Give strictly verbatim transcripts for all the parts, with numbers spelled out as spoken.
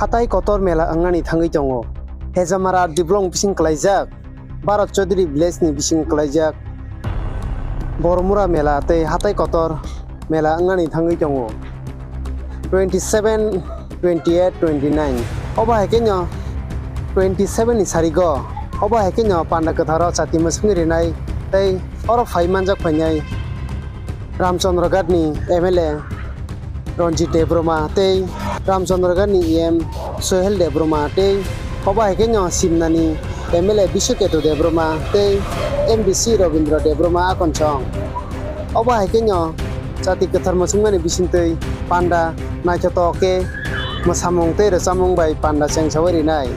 Hatai kotor mela wngnani thangwi tongo. Hejamara Diblong bising kwlaijak, Bharat Chaudhary Village ni bising kwlaijak Bormura mela tei hatai kotor mela wngnani thangwi tongo. Twenty seven, twenty eight, twenty nine. Obo hai khe no twenty seven ni sarigo. Obo hai khe no panda kwtharo chati mwswngwi rinai tei oro phai manjak phainai Ramchandra Ghat ni M L A Ranjit Debbarma tei Ramchandra Ghat ni E M Sohel Debbarma tei obo hai khe no Simna ni M L A Biswaketu Debbarma tei M D C Rabindra Debbarma akon chong. Obo hai khe no chati kwthar mwswngmani bisingtwi panda naithotok khe mwsamung tei rwchapmung bai panda chengsaui rinai.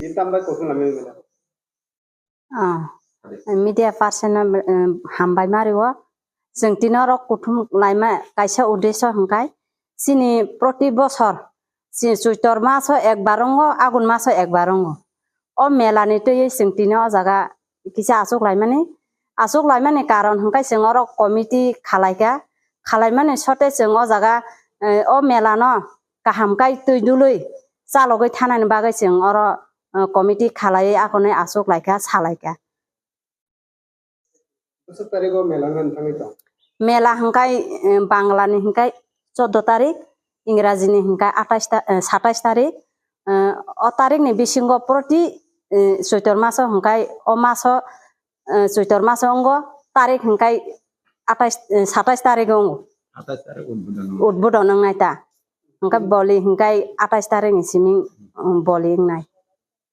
Din tam bai kutung lamai mela. Ah, media person no, eh, hambai mario. Chwng tini oro kuthum laima kaisa uddesho hwnkhe chini proti bosor chi-, Choitor maso ekbar wngo, Agun maso ekbar wngo. O mela ni twiwi chwng tini o jaga kisa achuk laimani. Achuk laimani karon hwnkhe chwng oro committee khalaikha. Khalaimani sote chwng o jaga, eh, o mela no kaham kai twi dului chalogwi thanani bagwi chwng oro, eh, committee khalaiwi akonwi achuk laikha, salaikha. Bwswk tarigo mela wngna thangwi tong? Mela hwnkhe, eh, Bangla ni hwnkhe chordo tarik, Ingraji ni hwnkhe atais ta-, eh, satais tarik. Eh, o tarik ni bisingo proti, eh, Choitor maso hwnkhe o maso, eh, Choitor maso wngo, tarik hwnkhe atais, eh, satais tarik wngo. Atais tarik udbodon wngo. Udbodon wngnai ta. Hwnkhe boli hwnkhe atais tarik ni simi, um, boli wngnai.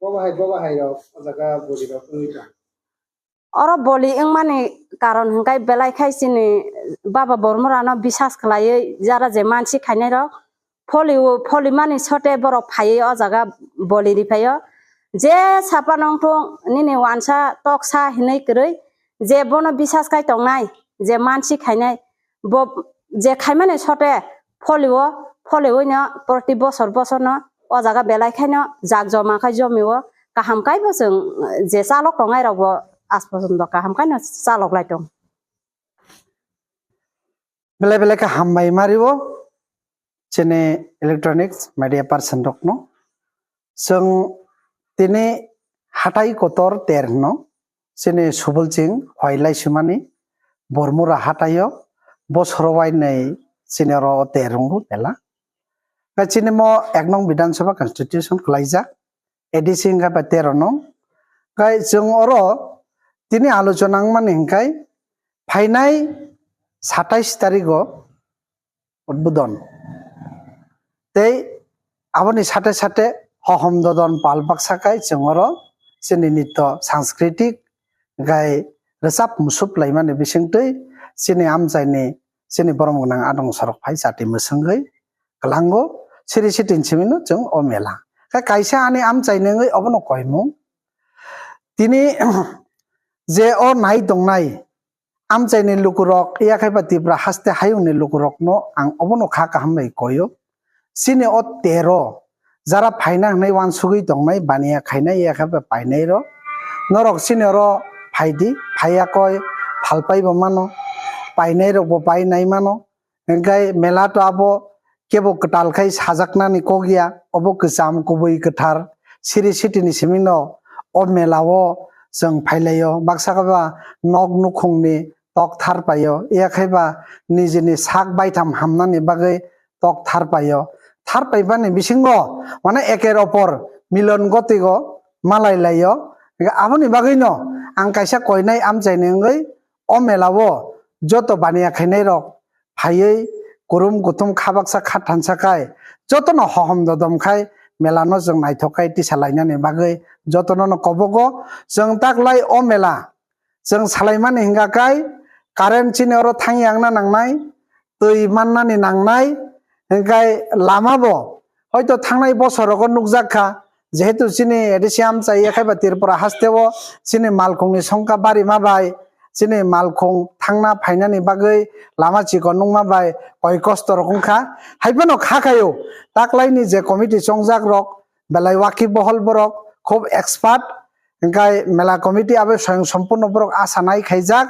Bobo hai, bobo hai rok o jaga boli rok wngwi tong. Oro boli wngmani karon hwnkhe belai khai chini Baba Bormorano bisas khlaiwi jara je mansi khainai rok pholi o, pholimani sote borok phaiwi o jaga boli riphaio. Je sapa nongthung nini wansa toksa hinwi kwrwi je bono bisas khai tongnai, je mansi khainai, bo je khaimani sote pholio, pholiwi no proti bosor bosor no o jaga belai khaino jak joma khai jomio kaham kaibo chwng je chalok tongnai rokbo aaj porjonto kaham khaino chalok lai tong. Belai belai khe hambai mario chini electronics media person rokno. Chwng tini hatai kotor ter hwno. Chini Subolching hoilai simani Bormura hataio bosoro wainai chini oro o ter wngo mela. Khe chini mo ek nong Bidhan Sabha constitution khwlaijak, A D C wngkha bai tero nong. Khe chwng oro tini alochona wngmani hwnkhe phainai satais tarigo udbodon. Tei aboni sate sate hohom dodon pal baksa kai chwng oro chini nitto sanskritik gai rwchap musup laimani bisingtwi chini amchaini chini borom gwnang adong sorok phai chati mwswngwi kwlango siri sitin simino chwng o mela. Khe kaisa ani amchaini wngwi obono koimung. Tini je o nai tongnai amchaini lukurok, yakhai ba Tripura haste hayungni lukurokno ang obono kha kaham bai koyo. Chini o tero jara phaina hwnwi uansugwi tongnai, baniya khainai, yakhai ba painairok. Norok chini oro phaidi, phaiya koi phalpaibo mano, painairokbo painai mano. Hingkai mela to abo kebo kwtal khai sajaknani kok ya, obo kwcham, kubui, kwthar, siri sitini simino o mela o chwng phailaio. Baksa khe ba nok nukhungni tok tharpaio, yakhai ba nijini sak baitham hamnani bagwi tok tharpaio. Tharpaibani bisingo mane eker opor milon gotigo malai laio. Aboni bagwino ang kaisa koinai amchaini wngwi o mela o joto baniya khainairok phaiwi kurum kuthum kha baksa kha thansa khai jotono hohom dodom khai melano chwng naithok khai tisa lainani bagwi jotono no kobogo. Chwng taklai o mela chwng salaimani hingka khai current chini oro thangya wngna nangnai, twi mannani nangnai, hingkai lama bo hoito thangnai bosorogo nukjak kha, jehetu chini A D C amchai yakhai ba Tripura hasteo chini malkhungni songkha barima bai chini malkhung thangna phainani bagwi lama chikon nukma bai koi kosto rok wngkha. Haiphano kha khaio taklaini je committee chongjak rok belai wakhi bohol borok, khub expert, hingkai mela committee abo swayang sompurno borok asa nai khaijak,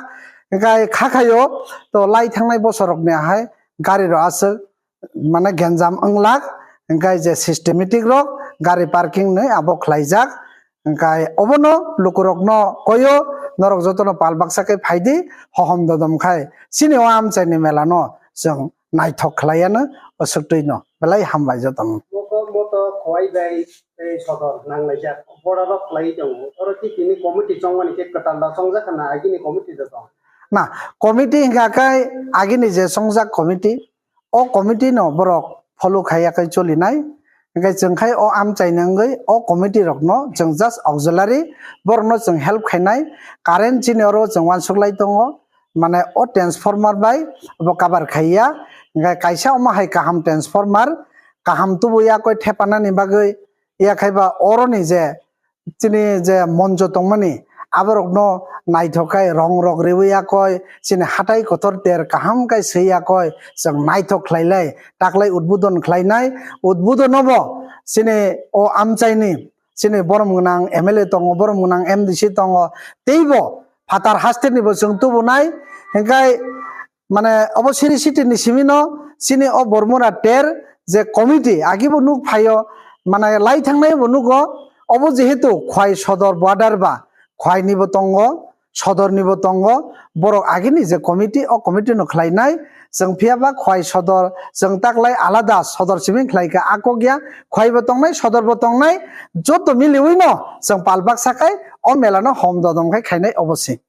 hingkai kha khaio to lai thangnai bosor rokni ahai gari rok aswk mane genjam wnglak, Hingkai je systematic rok gari parking ni abo khlaijak. Hingkai obono lukurokno koyo, norok jotono pal baksa khe phaidi, hohom dodom khai chini o amchaini melano chwng naithok khlaiya no, o swktwino belai hambai jotono. Moko moto khowai bai tei sodor nanglaijak borarok khlaiwi tongo. Oro khe tini committee chongmani khe kwtal da chongjak kha na agini committee da chong? Na, committee hingka khe agini je chongjak committee, o committee no borok follow khaiya khe cholinai. Hingke chwng khai o amchaini wngwi o committee rokno chwng just auxiliary, borokno chwng help khainai. Current chini oro chwng uansuk lai tongo, mane o transformer bai bo cover khaiya. Hingke kaisa omo hai kaham transformer, kaham tubuya koi thepanani bagwi, ya khai ba oroni je chini je monjo tongmani, aborokno naithok khai rong rok riwi yakoi, chini hatai kotor ter kaham khai swi yakoi, chwng naithok khlailai, taklai udbodon khlainai, udbodonobo chini o amchaini, chini borom gwnang M L A tongo, borom gwnang M D C tongo, teibo phatar hasteni bo chwng tubunai, hingkai mane obo siri city ni simi no chini o Bormura ter je committee agi bo nuk phaio, mane lai thangnai bo nugo, obo jehetu Khwai sodor border ba Khwai ni bo tongo, sodor ni bo tongo, borok agini je committee, o committee no khlai nai, chwng phiya ba Khwai sodor chwng taklai alada sodor simi khlai kha, a kok ya Khwai bo tongnai, sodor bo tongnai, joto miliwi no chwng pal baksa khai o mela no hom dodom khai khainai obo se.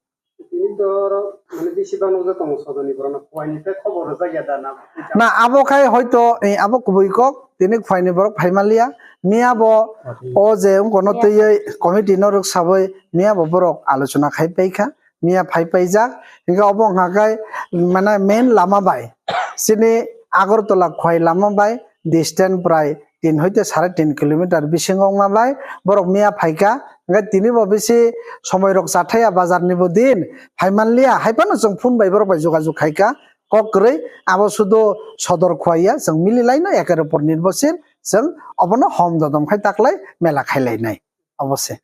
Tini to oro, mane, bisi bang nukjak tongo sodoni borokno, Khwaini tei khobor rwjak ya da na? Na, abo khai hoito, eh, abo kubui kok, tini Khwaini borok phai manliya. Miya bo o je wngkono twiwi committee no rwk sawi, miya bo borok alochona khai paikha, miya phai paijak. Hingke obo wngkha khai, mane, main lama bai, chini Agartala Khwai lama bai distance prai tin hoite sare tin kilometer bisingo wngma bai borok miya phaikha. Hingke tini bo bisi somoi rok chathaya bazar ni bo din phai manliya, hai phano chwng phone bai borok bai jogajog khaikha kok kwrwi. Abo sudo sodor Khwaiya, chwng mili laino eker upor nirbosir, chwng obono hom dodom khai taklai mela khai lainai. Obo se.